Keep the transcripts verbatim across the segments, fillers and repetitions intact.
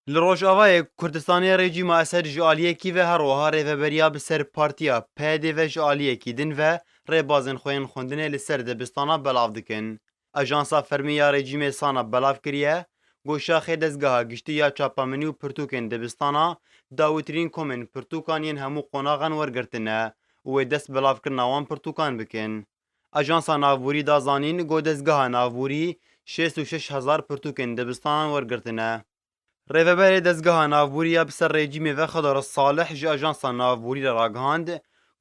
Li Rojavayê Kurdistanê rejîma Esed ji aliyekî ve her wiha rêveberiya bi ser partiya P D ve ji aliyekî din ve rêbazên xwe yên xwendinê li ser dibistana belav dikin. Ajansa fermî ya rejîmê Sana belav kiriye, ku şaxê dezgeha giştî ya çapemenî û pirtûkên dibistana dawîtirîn komên pirtûkan yên hemû qonaxan wergirtine û wê dest belavkirina wan pirtûkan bikin. Ajansa navborî da zanîn, ku dezgeha navborî şêst û şeş hezar pirtûkên dibistanan wergirtine. Rêveberê dezgeha navborî ya bi ser rejîmê ve Xidr Salih ji ajansa navborî re ragihand,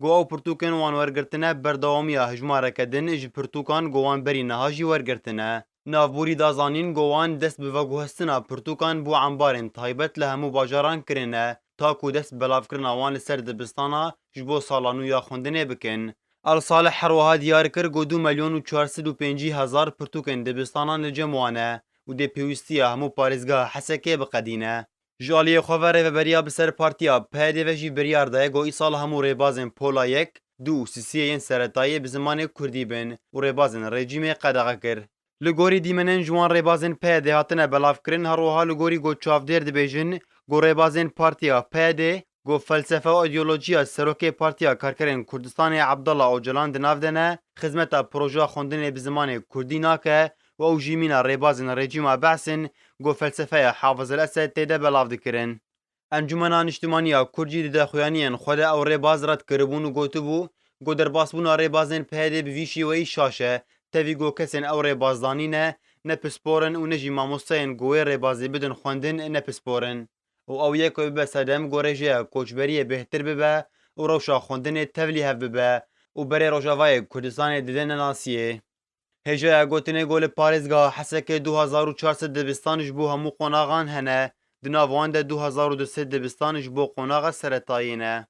ku ew pirtûkên wan wergirtine berdewamiya hejmareke din ji pirtûkan ku wan berî niha jî wergirtine. Navborî da zanîn, ku wan dest bi veguhestina pirtûkan bo embarên taybet li hemû bajaran kirine, ta ku dest belavkirina wan li ser dibistana ji bo sala nû ya xwendinê bikin. El Salih her wiha diyar kir, ku du milyon û çar sed û pêncî hezar pirtûkên dibistanan li cem wan e û dê pêwîstiya hemû parêzgeha Hesekê biqedîne. Ji aliyê xwe ve rêveberiya bi ser partiya P D ve jî biryar daye, ku îsal hemû rêbazên pola yek, du û sisiyê yên seretayê bi zimanê kurdî bin û rêbazên rejîmê qedexe kir. Li gorî dîmenên ji wan rêbazên P D hatine belavkirin, her wiha li gorî ku çavdêr dibêjin, ku rêbazên partiya P D, ku felsefe û îdeolojiya serokê Partiya Karkerên Kurdistanê Abdullah Ocalan di nav de ne, xizmeta projeya xwendinê bi zimanê kurdî nake û ew jî mîna rêbazên rejîma Behs in, ku felsefeya Hafiz El Esed tê de belav dikirin. Encûmena Niştimanî ya Kurd jî di daxuyaniyên xwe de ew rêbaz red kiribûn û gotibû, ku derbasbûna rêbazên P D bi vî şêweyî şaş e, tevî ku kesên ew rêbaz danîne ne pispor in û ne jî mamosteyên ku wê rêbazê bidin xwendin ne pispor in. Û ew yek bibe sedem ku rêjeya koçberiyê bêhtir bibe û rewşa xwendinê tevlî hev bibe û berê Rojavayê Kurdistanê dide nenasiyê. Hêjaya gotinê ku li parêzgeha Hesekê du hezar û çar sed dibistan ji bo hemû qonaxan hene, di nav wan de du hezar û du sed dibistan ji bo qonaxa seretayî ne.